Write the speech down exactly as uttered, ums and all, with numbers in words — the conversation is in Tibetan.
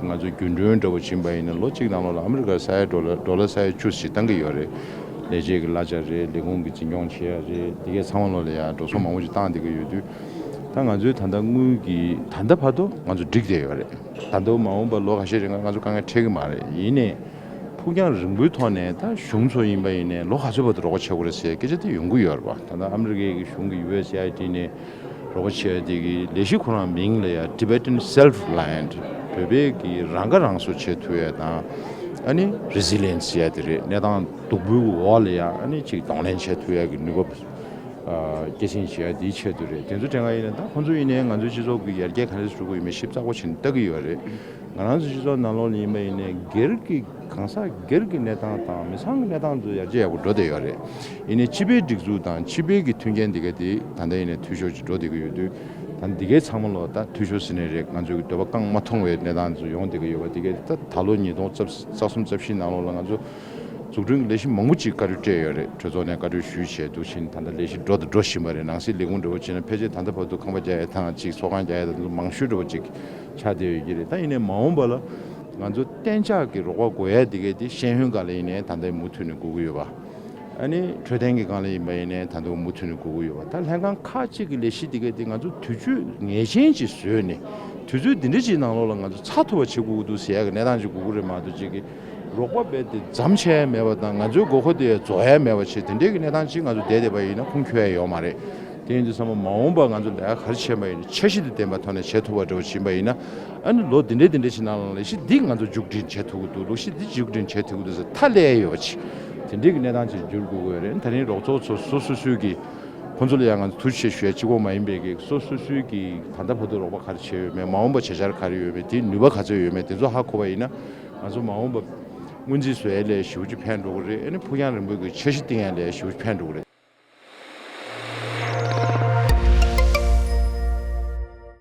ང་ཚོ་རྒྱུན་གྲོན་འདྲ་པོ་བྱིན་པ་ཡིན་ན་ལོ་གཅིག་ནང་ལོགས་ལ་ཨ་མི་རི་ཀར་ས་ཡ་ཌོ་ལར་ཌོ་ལར་ས་ཡ་བཅུ་ཞིག་བཏང་གི་ཡོད་རེད། ལས་བྱེད་ཀྱི་གླ་ཆ་རེད། ལས་ཁུངས་ཀྱི་འཛིན་སྐྱོང་བྱེད་ཡ་རེད། དེ་གའི་ཚང་མ་ལོགས་ལ་ཡ་འགྲོ་སོང་མང་པོ་ཅིག་བཏང་བསྡད་ཀྱི་ཡོད་དུས། ད་ང་ཚོའི་ད་ལྟ་དངུལ་གྱི་ད་ལྟ་བར་དུ་ང་ཚོ་འགྲིག་བསྡད་ཡོད་རེད། ད་ལྟ་མ་འོངས་པ་ལོ་ཁ་ཤས་རིང་ང་ཚོ་དཀའ་ངལ་འཕྲད་ཀྱི་མ་རེད། ཡིན་ནའི་ཕུགས་རྒྱང་རིང་པོའི་ཐོག་ནས་ད་གཞུང་ཚོ་ཡིན་པ་ཡིན་ནའི་ལོ་ག་ཚོད་བར་དུ་རོགས་པ་བྱེད་དགོས་རེད་ཟེར་སྐད་ཆ་དེ་ཡོང་གི་ཡོད་རེད་པ། ད་ལྟ་ཨ་མི་རི་ཀའི་གཞུང་གི་ཡུ་ཨེས་ཨེ་ཨའི་ཌི་ནས་རོགས་པ་བྱེད་ཡ་དེ་གི་ལས་གཞི་ཁོ་རང་མིང་ལ་ཡ་Tibetan Self Reliant། བོད་པའི་གི་རང་ཁ་རང་གསོ་བྱེད་ཐུབ་ཡ་དང་། ཨ་ནི་Resilience ཟེར་ཡ་དེ་རེད། གནས་སྟངས་སྡུག་པོའི་འོག་ལ་ཡ་ཨ་ནི་ཅིག་གདོང་ལེན་བྱེད་ཐུབ་ཡ་གི་ནུས་པ་སྐྱེད་སྲིང་བྱེད་ཡ་དེའི་ཆེད་དུ་རེད། དེ་ཚོ་དྲན་ག་ཡིན་ན་ད་ཁོང་ཚོ་ཡིན་ནའི་ང་ཚོའི་སྤྱི་ཚོགས་ཀྱི་ཡར་རྒྱས་ག་འདྲ་འགྲོ་གི་ཡོད་མེད་ཞིབ་ཚགས་པོ་བྱས་ནས་ལྟ་གི་ཡོད་རེད། ང་རང་ཚོའི་སྤྱི་ཚོགས་ནང་ལོགས་ལ་ཡིན་པ་ཡིན་ནའི་སྒེར་གྱི་གང་ཟག་སྒེར་གྱི་གནས་སྟངས་དང་མི་ཚང་གི་གནས་སྟངས་ཚོ་ཡར་རྒྱས་ཡག་པོ་འགྲོ་བསྡད་ཡོད་རེད། ཡིན་ནའི་སྤྱི་པའི་སྒྲིག་འཛུགས་དང་སྤྱི་པའི་གི་མཐུན་རྐྱེན་འདི་ག་དེ་ད་ལྟ་ཡིན་ནའི་འཐུས་ཤོར་ཅིག་འགྲོ་བསྡད་ཀྱི་ཡོད་དུས། ད་འདི་གའི་ཚང་མ་ལོགས་ད་འཐུས་ཤོར་ཟེར་ནའི་རེད། ང་ཚོའི་གི་འདོད་པ་བསྐང་མ་ཐོང་བའི་གནས་སྟངས་ཚོ་ཡོང་བསྡད་ཀྱི་ཡོད་པ། འདི་གའི་ད་ད་ལོ་ཉིས་སྟོང་རྩ་གསུམ་རྩ་བཞི་ནང་ལོགས་ལ་ང་ཚོ་འཛུགས་སྐྲུན་གྱི་ལས་གཞི་མང་པོ་ཅིག་བཀའ་འཁྲོལ་སྤྲད་ཡོད་རེད། གྲོས་ཚོགས་ནས་བཀའ་འཁྲོལ་ཞུས་བྱས་འདུག་ཕྱིན་ད་ལྟ་ལས་གཞི་འགྲོ་དང་འགྲོ་བཞིན་པ་རེད། ནང་སྲིད་ལས་ཁུངས་འདྲ་པོ་བྱས་ན་ཕལ་ཆེར་ད་ལྟ་བར་དུ་ཁང་པ་རྒྱག་ཡ་དང་ཅིག་ཚོགས་ཁང་རྒྱག་ཡ་དང་མང་ཤོས་འདྲ་པོ་ཅིག་ཆགས་བསྡད་ཡོད་ཀྱི་རེད། ད་ཡིན་ནའི་མ་འོངས་པ་ལ་ང་ཚོ་གཏན་འཇགས་ཀྱི་རོགས་པ་དགོས་ཡ་དེ་གའི་དེ་ཤེས་ཡོན་སྒང་ལ་ཡིན་ནའི་ད་ལྟ་མུ་མཐུད་ནས་དགོས་ཀྱི་ཡོད་པ། ཨ་ནི་འཕྲོད་བསྟེན་གྱི་སྒང་ལ་ཡིན་པ་ཡིན་ནའི་ད་དུང་མུ་མཐུད་ནས་དགོས་ཀྱི་ཡོད་པ། ད་ལྷན་ཁང་ཁག་ཅིག་གི་ལས་གཞི་དེ་གའི་དེ་ང་ཚོ་དུས་ཚོད་ངེས་ཅན་ཅིག་བཟོས་ནས་དུས་ཚོད་འདི་འདྲ་ཅིག་ནང་ལོགས་ལ་ང་ཚོ་ཚར་ཐུབ་པ་བྱེད་དགོས་ཀྱི་འདུག་ཟེར་ཡ་གི་གནས་སྟངས་ཅིག་དགོས་ཀྱི་རེད་མ་གཏོགས་ཅིག་གི་རོགས་པ་རྦད་དེ་མཚམས་ཆད་ཡ་མེད་པ་དང་ང་ཚོའི་དགོས་མཁོ་དེ་རྫོགས་ཡ་མེད་པ་བྱས་དེ་འདྲའི་གི་གནས་སྟངས་ཅིག་ང་ཚོ་བསྡད་བསྡད་པ་ཡིན་ན་ཁུངས་འཁྱོལ་ཡ་ཡོད་མ་རེད། དེ་ཡིན་དུས་ཙམ་པ་མ་འོངས་པ་ང་ཚོ་ལས་ཀ་ག་རེ་བྱས་པ་ཡིན་ན་འཆར་གཞི་དང་ལྡན་པའི་ཐོག་ནས་བྱེད་ཐུབ་པ་འདྲ་པོ་ཕྱིན་པ་ཡིན་ན། ཨ་ནི་ལོ་འདི་འདྲའི་འདི་འདྲའི་ཕྱི་ནང་ལ་ལས་གཞི་འདི་ང་ཚོ་མཇུག་སྒྲིལ་བྱེད་ཐུབ་ཀྱི་འདུག་ལས་གཞི་འདི་མཇུག་སྒྲིལ་བྱེད་ཐུབ་ཀྱི་འདུག་ཟེར་མཐའ་སླེབས་ཡ་ཡོད་པ་ཅིག་དེ་འདྲའི་གི་གནས་སྟངས་ཅིག་འགྱུར་དགོས་ཀྱི་རེད། ད་རིང་རོགས་ཚོགས་ཚོ་སོ་སོ་སོའི་གི་ཁོང་ཚོ་ལ་ཡང་ང་ཚོ་ཐུགས་རྗེ་ཆེ་ཞུ་ཡ་གཅིག་པོ་མ་ཡིན་པའི་གི་སོ་སོ་སོའི་གི་ད་ལྟ་བར་དུ་རོགས་པ་ག་རེ་བྱས་ཡོད་མེད། མ་འོངས་པ་བྱེད་འཆར་ག་རེ་ཡོད་མེད། དེའི་ནུས་པ་ག་ཚོད་ཡོད་མེད། དེ་ཚོ་ཧ་གོ་བ་ཡིན་ན་ང་ཚོ་མ་འོངས་པ་སྔོན་རྩིས་བཟོ་ཡ་ལས་ཞེ་པོ་ཅིག་ཕན་འགྲོ་གི་རེད། ཨ་ནི་ཕུགས་རྒྱང་རིང་པོའི་གི་འཆར་གཞི་བཏིང་ཡ་ལས་ཞེ་པོ་ཅིག་ཕན་འགྲོ་གི་རེད།